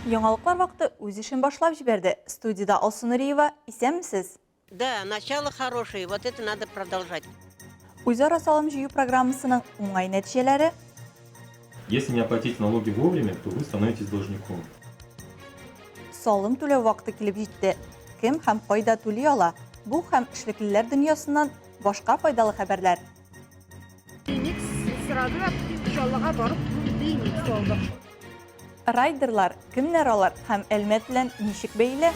Яңалыклар вакыты үз эшен башлап җибәрде. Студиядә Алсу Нуриева, исәнмесез! Да, начало хорошее, вот это надо продолжать. Үзара салым җыю программасының уңай нәтиҗәләре. Если не оплатить налоги вовремя, то вы становитесь должником. Салым түләү вакыты килеп җитте. Кем һәм кайда түли ала? Бу һәм эшлеклеләр дөньясыннан башка файдалы хәбәрләр. Ремикс сорадылар, Чаллыга барып ремикс алдык. Райдерлар, кемнәр алар һәм Әлмәт белән ничек бәйле?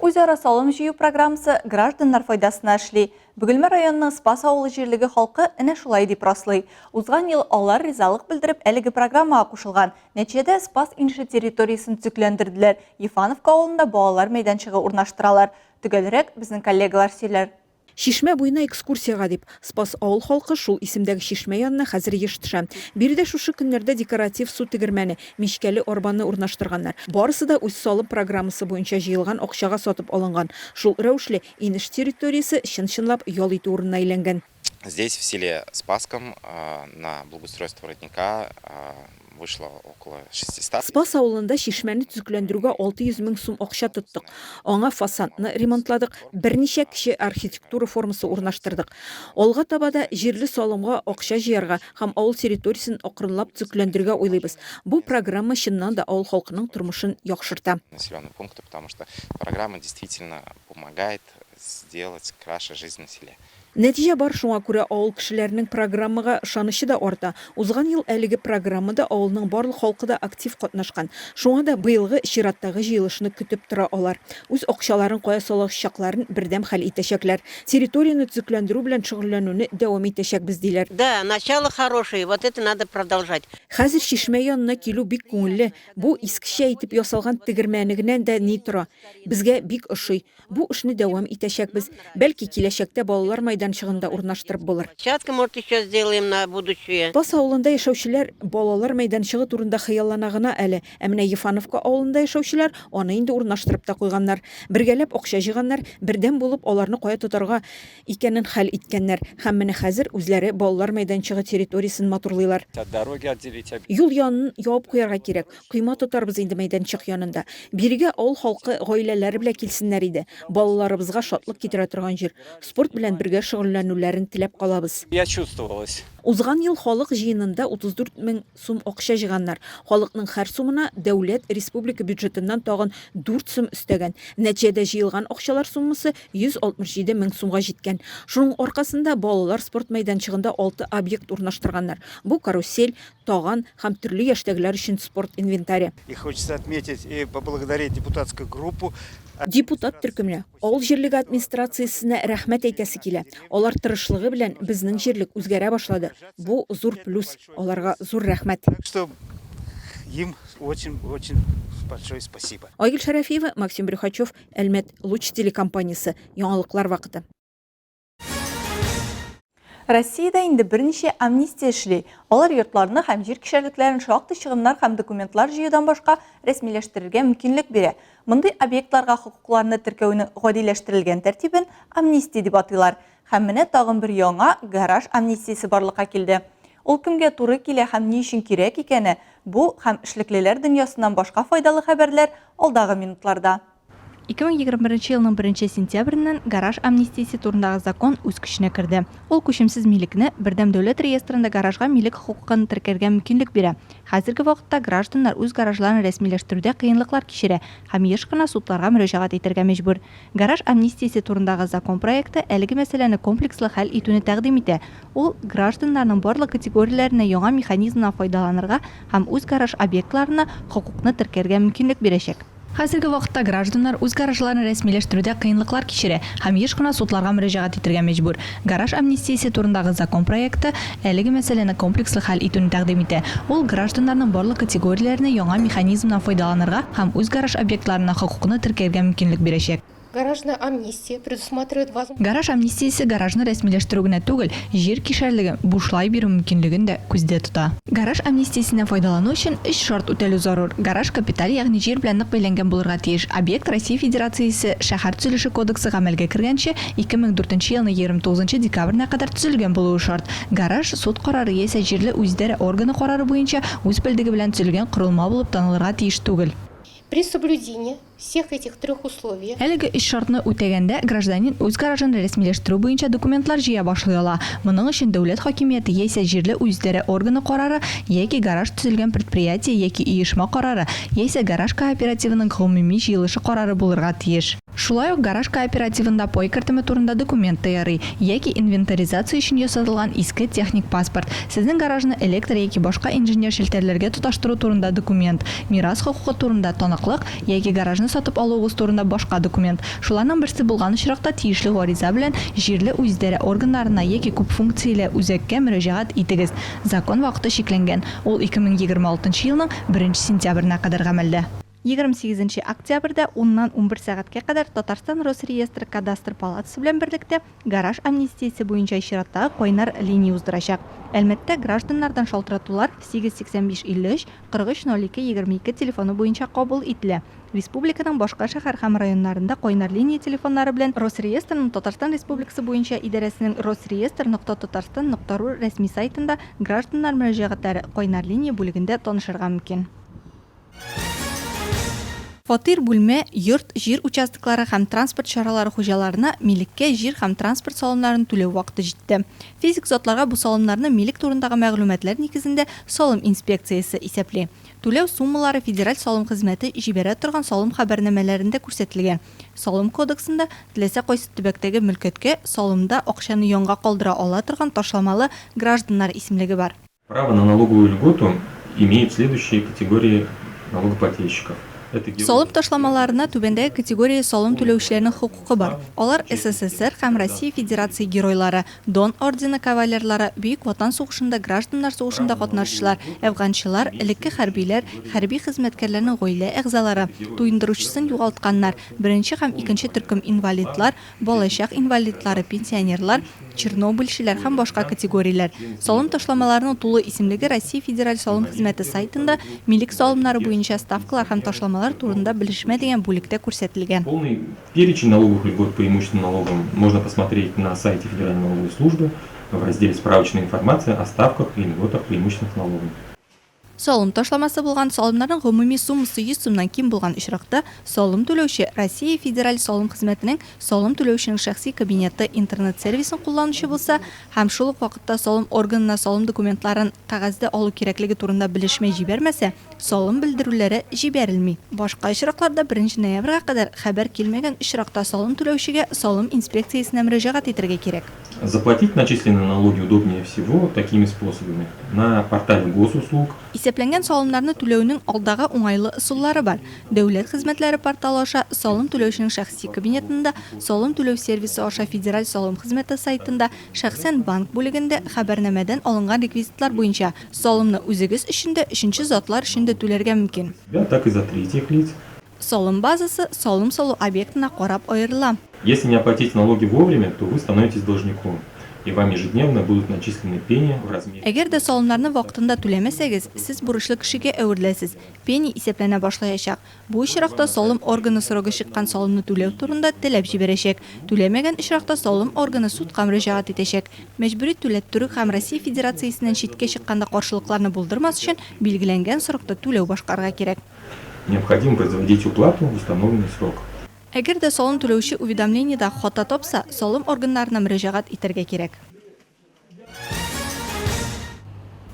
Үзара салым җыю программасы гражданнар файдасына эшли. Бөгелмә районының Спас авылы җирлеге халкы әнә шулай дип раслый. Узган ел алар ризалык белдереп әлеге программага кушылган. Нәтиҗәдә Спас инше территориясен төзекләндерделәр, Ефановка авылында балалар мәйданчыгы урнаштыралар. Төгәлрәк безнең коллегалар сөйләр. Чишмә буена экскурсиягә дип, Спас авыл халкы шул исемдәге чишмә янына хәзер еш төшә. Биредә шушы көннәрдә декоратив су тегермәне, мичкәле арбаны урнаштырганнар. Барысы да үзсалым программасы буенча җыелган акчага сатып алынган. Шул рәвешле, инеш территориясе чын-чынлап ял итү урынына әйләнгән. Здесь, в селе Спасском, на благоустройство родника вышло около 600. Спас авылында чишмәне төзекләндерүгә 600 мең сум акча тоттык. Аңа фасадны ремонтладык, берничә кече архитектура формасы урнаштырдык. Алга таба да җирле салымга акча җыярга һәм авыл территориясен акрынлап төзекләндерергә уйлыйбыз. Бу программа чыннан да авыл халкының тормышын яхшырта. Населенные пункты, потому что программа действительно помогает сделать краше жизнь на селе. Нәтиҗә бар, шуңа күрә авыл кешеләренең программага ышанычы да арта. Узган ел әлеге программада авылның барлык халкы да актив катнашкан. Шуңа да быелгы чираттагы җыелышны көтеп тора алар. Үз акчаларын кая салачакларын бердәм хәл итәчәкләр. Территорияне төзекләндерү белән шөгыльләнүне дәвам итәчәкбез, диләр. Да, начало хорошее, вот это надо продолжать. Хәзер чишмә янына килү бик күңелле. Бу искечә итеп ясалган тегермәне генә дә ни тора. Безгә бик ошый. Бу эшне дәвам итәчәкбез. Бәлки, киләчәктә балалар майданчыгын да урнаштырып булыр. Площадка, может, еще сделаем на будущее. Спас авылында яшәүчеләр балалар мәйданчыгы турында хыяллана гына әле. Ә менә Ефановка авылында яшәүчеләр аны инде урнаштырып та куйганнар. Бергәләп акча җыйганнар, бердәм булып аларны кая тотарга икәнен хәл иткәннәр. Һәм менә хәзер үзләре балалар мәйданчыгы территориясен матурлыйлар. От дороги отделить. Юл янын ябып куярга кирәк. Койма тотарбыз инде мәйданчык янында. Бирегә авыл халкы гаиләләре белән килсеннәр иде. Балаларыбызга шатлык китерә торган җир. Спорт белән бергә шөгыльләнүләрен теләп калабыз. Я чувствовалось. Узган ел халык җыенында 34 мең сум акча җыйганнар. Халыкның һәр сумына дәүләт, республика бюджетыннан тагын дүрт сум өстәгән. Нәтиҗәдә җыелган акчалар суммасы 167 мең сумга җиткән. Шуның аркасында балалар спорт мәйданчыгында алты объект урнаштырганнар. Бу карусель, таган һәм төрле яшьтәгеләр өчен спорт инвентаре. И хочется отметить и поблагодарить депутатскую группу. Депутат төркеменә, авыл җирлеге администрациясенә рәхмәт әйтәсе килә. Алар тырышлыгы белән безнең җирлек үзгәрә башлады. Бу зур плюс, аларга зур рәхмәт. Так что им очень-очень большое спасибо. Айгөл Шәрәфиева, Максим Брюхачев, Әлмәт, Луч телекомпаниясе, Яңалыклар вакыты. Россиядә инде берничә амнистия эшли. Алар йортларны һәм җир кишәрлекләрен шактый чыгымнар һәм документлар җыюдан башка рәсмиләштерергә мөмкинлек бирә. Мондый объектларга хокукларны теркәүнең гадиләштерелгән тәртибен амнистия дип атыйлар. Һәм менә тагын бер яңа гараж амнистиясе барлыкка килде. Ул кемгә туры килә һәм ни өчен кирәк икәне, бу һәм эшлеклеләр дөньясыннан башка файдалы хәбәрләр алдагы минутларда. 2021 елның беренче сентябреннән гараж амнистиясе турындагы закон үз көченә керде. Ул күчемсез милекне Бердәм дәүләт реестрында гаражга милек хокукын теркәргә мөмкинлек бирә. Хәзерге вакытта гражданнар үз гаражларын рәсмиләштерүдә кыенлыклар кичерә һәм еш кына судларга мөрәҗәгать итәргә мәҗбүр. Гараж амнистиясе турындагы закон проекты әлеге мәсьәләне комплекслы хәл итүне тәкъдим итә. Ул гражданнарның барлык категорияләренә яңа механизмнан файдаланырга һәм үз гараж объектларына хокукны теркәргә мөмкинлек бирәчәк. Хәзерге вакытта гражданнар үз гаражларын рәсмиләштерүдә кыенлыклар кичерә һәм еш кына судларга мөрәҗәгать итәргә мәҗбүр. Гараж амнистиясе турындагы закон проекты әлеге мәсьәләне комплекслы хәл итүне тәкъдим итә. Ул гражданнарның барлык категорияләренә яңа механизмнан файдаланырга һәм үз гараж объектларына хокукны теркәргә мөмкинлек бирәчәк. Гаражная амнистия предусматривает возможность. Гараж амнистиясе гаражны рәсмиләштерү генә түгел, җир кишәрлеген бушлай бирү мөмкинлеген дә күздә тота. Гараж амнистиясеннән файдалану өчен өч шарт үтәлү зарур, гараж капиталь, ягъни җир белән нык бәйләнгән булырга тиеш, объект Россия Федерациясе Шәһәр төзелеше кодексы гамәлгә кергәнче, 2004 елның 29 декабренә кадәр төзелгән булуы шарт, гараж, суд карары яисә җирле үзидарә органы карары буенча үз белдеге белән төзелгән корылма булып танылырга тиеш түгел. При соблюдении всех этих трех условий. Әлеге өч шартны үтәгәндә, гражданин үз гаражын рәсмиләштерү буенча документлар җыя башлый ала. Моның өчен дәүләт хакимияте яисә җирле үзидарә органы карары яки гараж төзелгән предприятие яки оешма карары, яисә гараж кооперативының гомуми җыелышы карары булырга тиеш. Шулай ук гараж кооперативында пай кертеме турында документ та ярый, яки инвентаризация өчен ясатылган иске техник паспорт, сезнең гаражны электр яки башка инженер челтәрләргә тоташтыру турында документ, мирас хокукы турында таныклык яки гаражны сатып алуыгыз турында башка документ. Шуларның берсе булган очракта тиешле гариза белән җирле үзидарә органнарына яки күпфункцияле үзәккә мөрәҗәгать итегез. Закон вакыты чикләнгән, ул 2026 елның беренче сентябренә кадәр гамәлдә. 28 нче октябрьдә уннан 11 сәгатькә кадәр Татарстан Росреестр Кадастр палатасы белән берлектә гараж амнистиясе буенча чираттагы кайнар линия уздырачак. Әлмәттә гражданнардан шалтыратулар 8 85 53 43 02 22 телефоны буенча кабул ителә. Республиканың башка шәһәр һәм районнарында кайнар линия телефоннары белән Росреестрның Татарстан Республикасы буенча идарәсенең росреестр нокта татарстан нокта ру рәсми сайтында гражданнар мөрәҗәгатьләре кайнар линия бүлегендә танышырга мөмкин. Фатир, бүлмә, йорт, җир участоклары һәм транспорт чаралары хуҗаларына милеккә җир һәм транспорт салымнарын түләү вакыты җитте. Физик затларга бу салымнарны милек турындагы мәгълүматлар нигезендә салым инспекциясе исәпли. Түләү суммалары Федераль салым хезмәте җибәрә торган салым хәбәрнамәләрендә күрсәтелгән. Салым кодексында теләсә кайсы төбәктәге мөлкәткә салымда акчаны янга калдыра ала торган ташламалы гражданнар исемлеге бар. Право на налоговую льготу имеют следующие категории налогоплательщиков. Салым ташламаларына түбәндәге категория салым түләүчеләрнең хокукы бар. Алар СССР һәм Россия Федерация Геройлары, Дон ордены кавалерлары, Бөек Ватан сугышында, гражданнар сугышында катнашучылар, әфганчылар, элекке хәрбиләр, хәрби хезмәткәрләрнең гаилә әгъзалары, туендыручысын югалтканнар, беренче һәм икенче төркем инвалидлар, балачак инвалидлары, пенсионерлар, чернобыльчеләр һәм башка категорияләр. Салым ташламаларының тулы исемлеге Россия Федераль салым хезмәте сайтында Милек салымнары буенча ставкалар һәм ташламалар турында белешмә дигән бүлектә күрсәтелгән. Полный перечень налоговых льгот по имущественным налогам можно посмотреть на сайте Федеральной налоговой службы в разделе «Справочная информация о ставках и льготах по имущественным налогам». Салым ташламасы булган салымнарның гомуми суммасы 100 сумнан ким булган очракта, салым түләүче Россия Федераль салым хезмәтенең салым түләүченең шәхси кабинеты интернет-сервисын кулланучы булса һәм шул ук вакытта салым органына салым документларын кәгазьдә алу кирәклеге турында белешмә җибәрмәсә, салым белдерүләре җибәрелми. Башка очракларда беренче ноябрьгә кадәр хәбәр килмәгән очракта салым түләүчегә салым инспекциясенә мөрәҗәгать итәргә кирәк. Заплатить начисленные налоги удобнее всего такими способами. На портале госуслуг. Исәпләнгән салымнарны түләүнең алдагы уңайлы ысуллары бар, Дәүләт хезмәтләре порталы аша, салым түләүченең шәхси кабинетында, салым түләү сервисы аша Федераль салым хезмәте сайтында, шәхсән банк бүлегендә, хәбәрнамәдән алынган реквизитлар буенча. Салымны үзегез өчен дә, өченче затлар өчен дә түләргә мөмкин. Себя, так и за третьих лиц. Салым базасы салым салу объектына карап аерыла. Если не оплатить налоги вовремя, то вы становитесь должником, и вам ежедневно будут начислены пени в размере. Әгәр дә салымнарны вакытында түләмәсәгез, сез бурычлы кешегә әвереләсез, пени исәпләнә башлаячак. Бу очракта салым органы срогы чыккан салымны түләү турында таләп җибәрәчәк. Түләмәгән очракта салым органы судка мөрәҗәгать итәчәк. Мәҗбүри түләттерү һәм Россия Федерациясеннән читкә чыкканда каршылыкларны булдырмас өчен, билгеләнгән срокта түләү башкарырга кирәк. Необходимо производить уплату в установленный срок. Әгәр дә салым түләүче уведомлениедә хата тапса, салым органнарына мөрәҗәгать итәргә кирәк.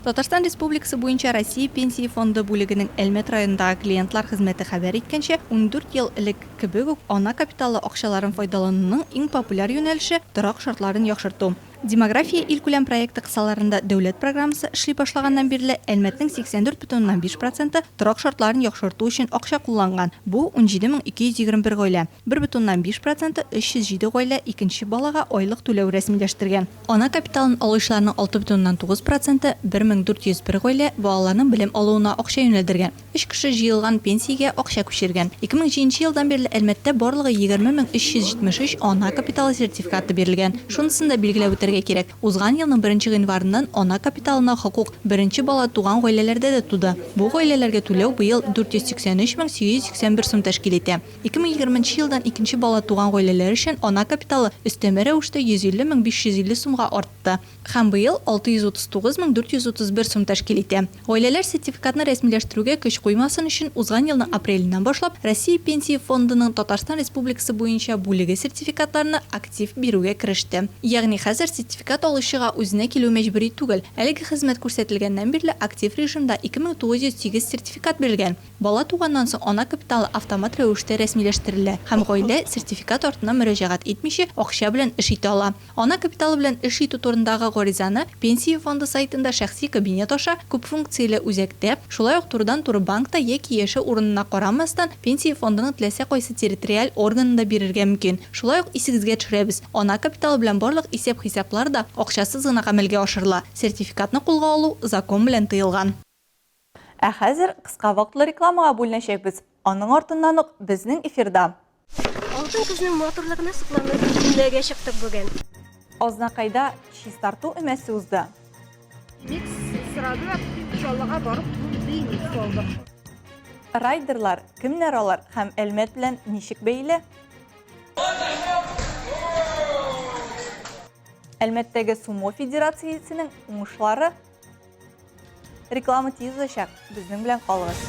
Татарстан Республикасы буенча Россия Пенсия фонды бүлегенең Әлмәт районындагы клиентлар хезмәте хәбәр иткәнчә, 14 ел элек кебек үк ана капиталы акчаларын файдалануның иң популяр юнәлеше, торак шартларын яхшырту. Демография илкүләм проекты кысаларында дәүләт программасы эшли башлаганнан бирле Әлмәтнең 84,5 проценты торак шартларын яхшырту өчен акча кулланган, бу, 17221 гаилә. 1,5 проценты, 307 гаилә икенче балага айлык түләү рәсмиләштергән. Ана капиталын алучыларның 6,9 проценты, 1401 гаилә, балаларның белем алуына акча юнәлдергән. Өч кеше җыелган пенсиягә акча күчергән. 2007 нче елдан бирле Әлмәттә барлыгы 20373 ана капиталы сертификаты бирелгән. Шунысын да билгеләп үтәргә кирәк, узган елның беренче гыйнварыннан ана капиталына хокук беренче бала туган гаиләләрдә дә туды. Бу гаиләләргә түләү быел 483 881 сум тәшкил итә. 2020 нче елдан икенче бала туган гаиләләр өчен ана капиталы өстәмә рәвештә 150 550 сумга артты. Һәм быел 639 431 сум тәшкил итә. Гаиләләр сертификатны рәсмиләштерүгә көч куймасын өчен узган елның апреленнән башлап Россия Пенсия фондының Татарстан Республикасы буенча бүлеге сертификатларны актив бирүгә кереште. Ягъни хәзер сертификат алучыга үзенә килү мәҗбүри түгел. Әлеге хезмәт күрсәтелгәннән бирле актив режимда 2908 сертификат бирелгән. Бала туганнан соң ана капиталы автомат рәвештә рәсмиләштерелә һәм гаилә сертификат артыннан мөрәҗәгать итмичә акча белән эш итә ала. Ана капиталы белән эш итү турындагы гаризаны Пенсия фонды сайтында шәхси кабинет аша, күпфункцияле үзәктә, шулай ук турыдан-туры банкта яки яшәү урынына карамастан, Пенсия фондының теләсә кайсы территориаль органында бирергә мөмкин. Шулай ук исегезгә төшерәбез, ана капиталы белән барлык исәп-хисаплар да акчасыз гына гамәлгә ашырыла, сертификатны кулга алу закон белән тыелган. Ә хәзер кыска вакытлы рекламага бүленәчәкбез. Аның артыннан ук безнең эфирда. Алтын көзнең матурлыгына сокланып, өмәгә чыктык бүген. Азнакайда чистарту өмәсе узды. Микс сорады да, Чаллыга барып, микс алдык. Райдерлар, кемнәр алар һәм Әлмәт белән ничек бәйле? Әлмәттәге сумо федерациясенең уңышлары. Реклама тиз узачак, безнең белән калыгыз.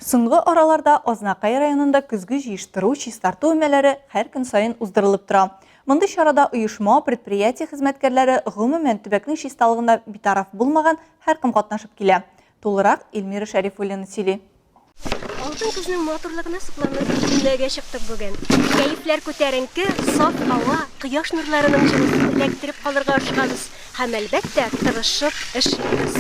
Соңгы араларда Азнакай районында көзге җыештыру, чистарту өмәләре һәр көн саен уздырылып тора. Мондый чарада оешма, предприятие хезмәткәрләре, гомумән, төбәкнең чисталыгына битараф булмаган һәркем катнашып килә. Тулырак Эльмира Шәрифуллина сөйли. Алтын көзнең матурлыгына сокланып, өмәгә чыктык бүген. Кәефләр күтәренке, саф һава, кояш нурларының җылысын эләктереп калырга ашыгабыз һәм, әлбәттә, тырышып эшлибез.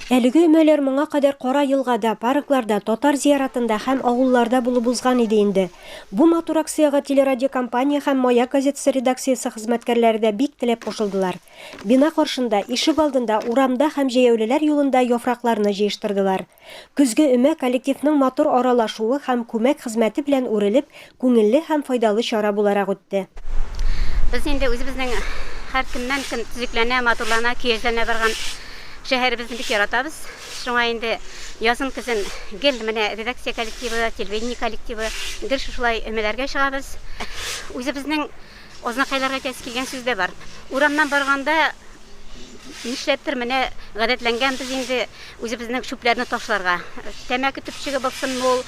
Әлеге өмәләр моңа кадәр Кара Елгада, паркларда, татар зияратында һәм авылларда булып узган иде инде. Бу матур акциягә телерадиокомпания һәм Маяк газетасы редакциясе хезмәткәрләре дә бик теләп кушылдылар. Бина каршында, ишегалдында, урамда һәм җәяүлеләр юлында яфракларны җыештырдылар. Көзге өмә коллективның матур аралашуы һәм күмәк хезмәте белән үрелеп, күңелле һәм файдалы чара буларак үтте. Без инде үзебезнең һәр көннән-көн төзекләнә, матурлана, көязләнә барган шәһәребезне бик яратабыз. Шуңа инде язын-көзен гел менә редакция коллективы, телевидение коллективы гел шушылай өмәләргә чыгабыз. Үзебезнең Азнакайларга әйтәсе килгән сүз дә бар. Урамнан барганда нишләптер менә гадәтләнгәнбез инде үзебезнең чүпләрне ташларга. Тәмәке төпчеге булсынмы ул,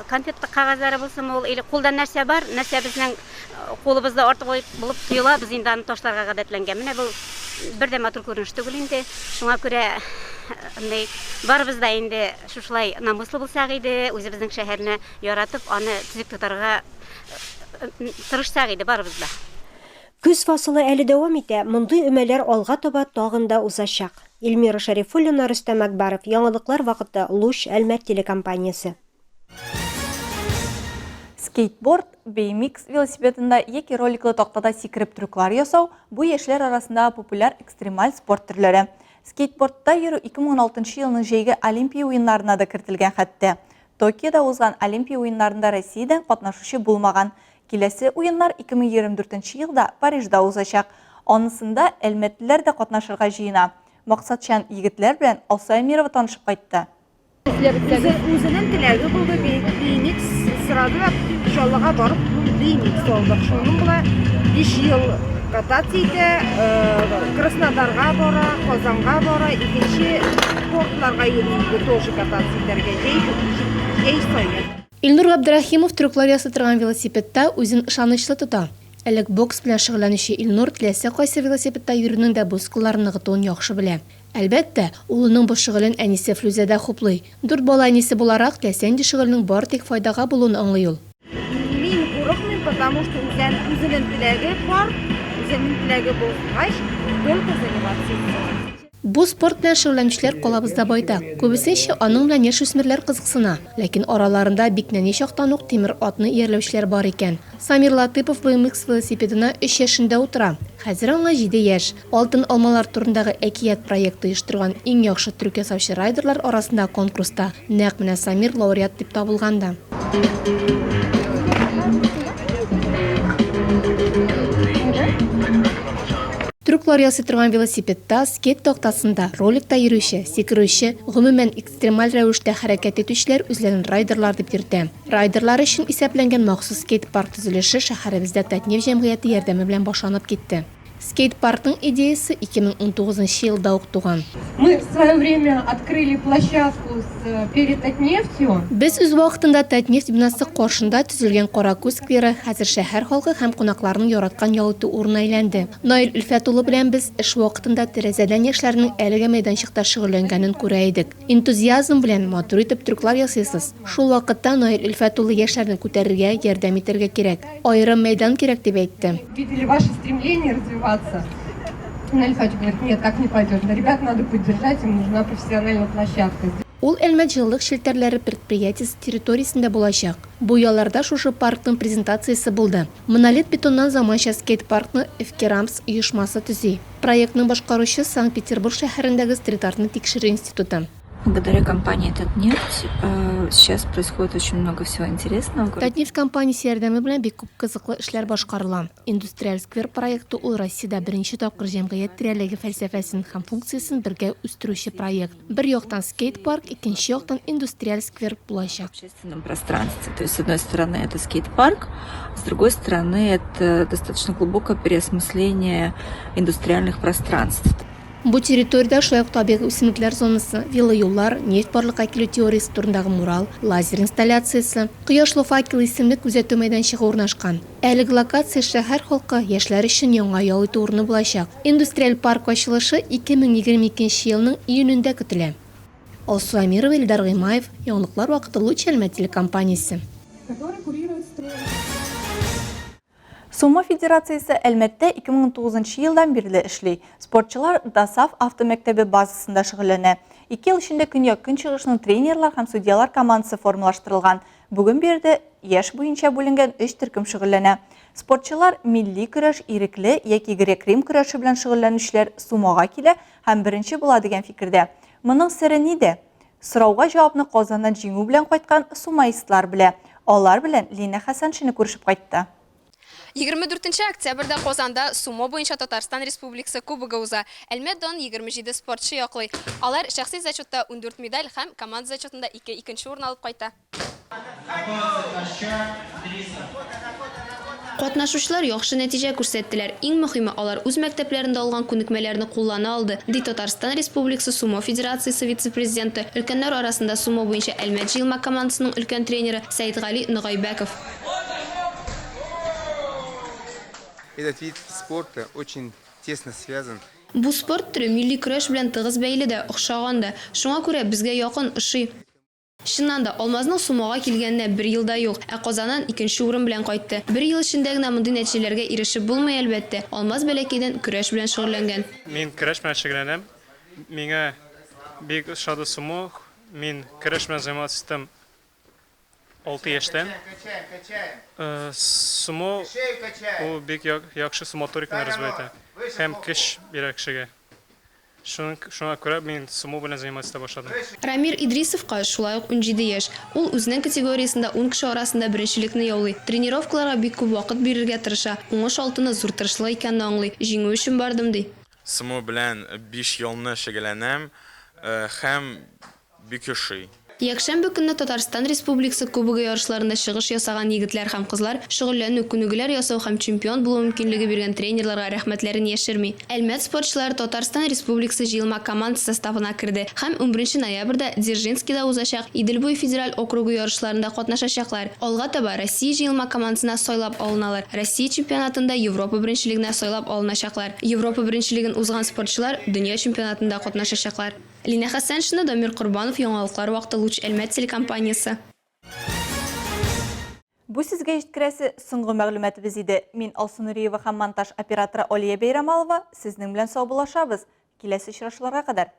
конфет кәгазьләре булсынмы ул, или кулда нәрсә бар, нәрсә безнең кулыбызда артык булып тоела, без инде аны ташларга гадәтләнгән. Менә бу бер дә матур күренеш түгел инде. Шуңа күрә андый барыбыз да инде шушылай намуслы булсак иде, үзебезнең шәһәрне яратып, аны төзек тотарга Тырышсак иде барыбыз да. Көз фасылы әле дәвам итә, мондый өмәләр алга таба тагын да узачак. Эльмира Шәрифуллина, Рөстәм Әкбаров, Яңалыклар вакыты, Луч, Әлмәт телекомпаниясе. Скейтборд, BMX велосипедында яки роликлы тактада сикереп трюклар ясау, бу яшьләр арасындагы популяр экстремаль спорт төрләре. Скейтбордта йөрү 2016 елның җәйге Олимпия уеннарына да кертелгән хәтта. Токиода узган Олимпия уеннарында Россиядән катнашучы булмаган. Киләсе уеннар 2024 нче елда Парижда узачак. Анысында әлмәтлеләр дә катнашырга җыена. Максатчан егетләр белән Алсу Әмирова танышып кайтты. Үзенең теләге булды, BMX сорады да, Чаллыга барып BMX алдык. Шуның белән 5 ел кататься итә, Краснодарга бара, Казанга бара, икенче портларга йөри инде тоже кататься итәргә, җәй, җәй саен. Илнур Габдрәхимов трюклар ясый торган велосипедта үзен ышанычлы тота. Элек бокс белән шөгыльләнүче Илнур теләсә кайсы велосипедта йөрүнең дә мускулларны ныгытуын яхшы белә. Әлбәттә, улының бу шөгылен әнисе Флүзә дә хуплый. Дүрт бала әнисе буларак, теләсә нинди шөгыльнең бары тик файдага булуын аңлый ул. Мин курыкмыйм, потому что үзен, үзенең теләге бар. Үзенең теләге булгач, только заниматься итсен. Бу спорт белән шөгыльләнүчеләр калабызда байтак. Күбесенчә аның белән яшүсмерләр кызыксына. Ләкин араларында бик нәни чактан ук тимер атны иярләүчеләр бар икән. Самир Латыпов BMX велосипедына өч яшендә утыра. Хәзер аңа җиде яшь. Алтын алмалар турындагы әкият проекты оештырган иң яхшы трюк ясаучы райдерлар арасындагы конкурста нәкъ менә Самир лауреат дип табылган да. Трюклар ясый торган велосипедта, скейт тактасында, роликта йөрүче, сикерүче, гомумән, экстремаль рәвештә хәрәкәт итүчеләр үзләрен райдерлар дип йөртә. Райдерлар өчен исәпләнгән махсус скейт-парк төзелеше шәһәребездә Татнефть җәмгыяте ярдәме белән башланып китте. Скейт-паркның идеясе 2019 елда ук туган. Мы в свое время открыли площадку с перед Татнефтью. Без үз вакытында Татнефть бинасы каршында төзелгән Каракүз скверы хәзер шәһәр халкы һәм кунакларның яраткан ял итү урынына әйләнде. Наил Өлфәт улы белән без эш вакытында тәрәзәдән яшьләрнең әлеге мәйданчыкта шөгыльләнгәнен күрә идек. Энтузиазм белән матур итеп трюклар ясыйсыз. Шул вакытта Наил Өлфәт улы яшьләрне күтәрергә, ярдәм итәргә кирәк. Аерым мәйдан кирәк дип әйтте. Видели ваше стремление развиваться. Наиль Ильфатович говорит, нет, так не пойдет. Ребят надо поддержать, им нужна профессиональная площадка. Ул Әлмәт җылылык челтәрләре предприятиесе территориясендә булачак. Бу ялларда шушы паркның презентациясе булды. Монолит бетоннан заманча скейт-паркны Эфкерамс оешмасы төзи. Проектны башкаручы, Санкт-Петербург шәһәрендәге стрит-артны тикшерү институты. Благодаря компании Татнефть сейчас происходит очень много всего интересного. Татнефть компаниясе ярдәме белән бик күп кызыклы эшләр башкарыла. Индустриаль сквер проекты ул Россиядә беренче тапкыр җәмгыять тирәлеге фәлсәфәсен һәм функциясен бергә үстерүче проект. Бер яктан скейт-парк, икенче яктан индустриаль сквер булачак. Общественном пространстве. То есть, с одной стороны, это скейт-парк, с другой стороны, это достаточно глубокое переосмысление индустриальных пространств. Бу территориядә шулай ук табигый үсемлекләр зонасы, велоюллар, нефть барлыкка килү теориясе турындагы мурал, лазер инсталляциясе, Кояшлы факел исемле күзәтү мәйданчыгы урнашкан. Әлеге локация шәһәр халкы, яшьләр өчен яңа ял итү урыны булачак. Индустриаль парк ачылышы 2022 елның июнендә көтелә. Алсу Әмирова, Илдар Гыймаев, Яңалыклар вакыты Луч Әлмәт телекомпаниясе. Сумо федерациясе Әлмәттә 2019 елдан бирле эшли. Спортчылар ДОСААФ автомәктәбе базасында шөгыльләнә. Ике ел эчендә Көньяк-Көнчыгышның тренерлар һәм судьялар командасы формалаштырылган. Бүген биредә яшь буенча бүленгән өч төркем шөгыльләнә. Спортчылар милли көрәш, ирекле яки грек-рим көрәше белән шөгыльләнүчеләр сумога килә һәм беренче була дигән фикердә. Моның сере нидә? Сорауга җавапны Казаннан җиңү белән кайткан сумоистлар белә. Алар белән Лина Хәсәншина күрешеп кайтты. 24 нче октябрьдә Казанда сумо буенча Татарстан Республикасы Кубогы уза. Әлмәт данын 27 спортчы яклый. Алар шәхси зачетта 14 медаль һәм команда зачетында ике икенче урын алып кайта. Катнашучылар яхшы нәтиҗә күрсәттеләр. Иң мөхиме, алар үз мәктәпләрендә алган күнекмәләрне куллана алды, ди Татарстан Республикасы Сумо федерациясе вице-президенты, өлкәннәр арасында сумо буенча Әлмәт җыелма командасының өлкән тренеры Сәетгали Ногайбәков. Этот вид спорта очень тесно связан. Бу спорт төре милли көрәш белән тыгыз бәйле дә, охшаган да. Шуңа күрә безгә якын, ошый. Чыннан да, Алмазның сумога килгәненә бер ел да юк, ә Казаннан икенче урын белән кайтты. Бер ел эчендә генә мондый нәтиҗәләргә ирешеп булмый, әлбәттә. Алмаз бәләкәйдән көрәш белән шөгыльләнгән. Мин көрәш белән шөгыльләнәм. Миңа бик ошады сумо. Мин көрәш белән заниматься иттем алты яшьтән. Сумо ул бик яхшы моториканы развивать итә һәм көч бирә кешегә. Шуңа күрә мин сумо белән заниматься итә башладым. Рамир Идрисовка шулай ук 17 яшь. Ул үзенең категориясендә ун кеше арасында беренчелекне яулый. Тренировкаларга бик күп вакыт бирергә тырыша. Уңыш алтыны зур тырышлык икәнне аңлый. Җиңү өчен бардым, ди. Сумо белән биш елны шөгыльләнәм һәм Бик ошый. Якшәмбе көнне Татарстан Республикасы Кубогы ярышларында чыгыш ясаган егетләр һәм кызлар шөгыльләнү, күнегүләр ясау һәм чемпион булу мөмкинлеге биргән тренерларга рәхмәтләрен яшерми. Әлмәт спортчылары Татарстан Республикасы җыелма командасы составына керде һәм унберенче ноябрьдә Дзержинскида узачак Идел буе федераль округы ярышларында катнашачаклар. Алга таба Россия җыелма командасына сайлап алыналар, Россия чемпионатында Европа беренчелегенә сайлап алыначаклар. Европа беренчелеген узган спортчылар Дөнья чемпионатында катнашачаклар. Линә Хәсәншина, Дамир Корбанов, Яңалыклар вакыты, Луч Әлмәт телекомпаниясе. Бу сезгә җиткерәсе соңгы мәгълүматыбыз иде. Мин Алсу Нуриева һәм монтаж операторы Алия Бәйрамалова сезнең белән саубуллашабыз. Киләсе очрашуларга кадәр!